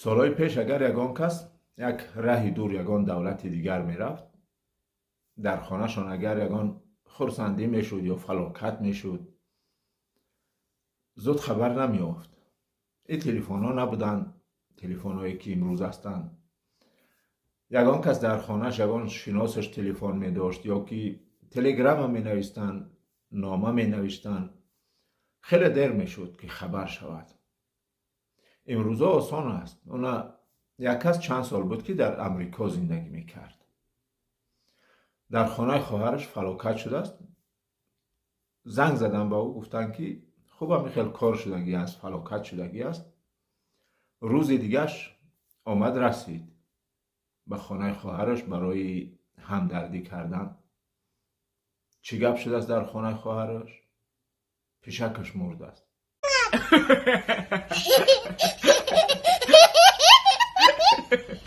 Солҳои пеш агар ягон кас як раҳи дур, ягон давлати дигар мерафт, дар хонашон агар ягон хурсандӣ мешуд ё фалокат мешуд, зуд хабар намеёфт. Ин телефонҳо набуданд, телефонҳое ки имрӯз ҳастанд. Ягон кас дар хонаш, ягон шиносаш телефон медошт ё ки телеграмма менавистанд, нома менавиштанд, хеле дер мешуд, ки хабар шавад. Имрӯзо осон аст. Она як кас чанд сол буд, ки дар Амрико зиндагӣ мекард. Дар хонаи хоҳараш фалокат шудааст. Занг задан ба ӯ, гуфтанд, ки хуб, ҳамин хел кор шудагӣ аст, фалокат шудагӣ аст. Рӯзи дигаш омад, расид ба хонаи хоҳараш барои ҳамдардӣ кардан. Чӣ гап шудааст дар хонаи хоҳараш? Пишакаш мурдааст.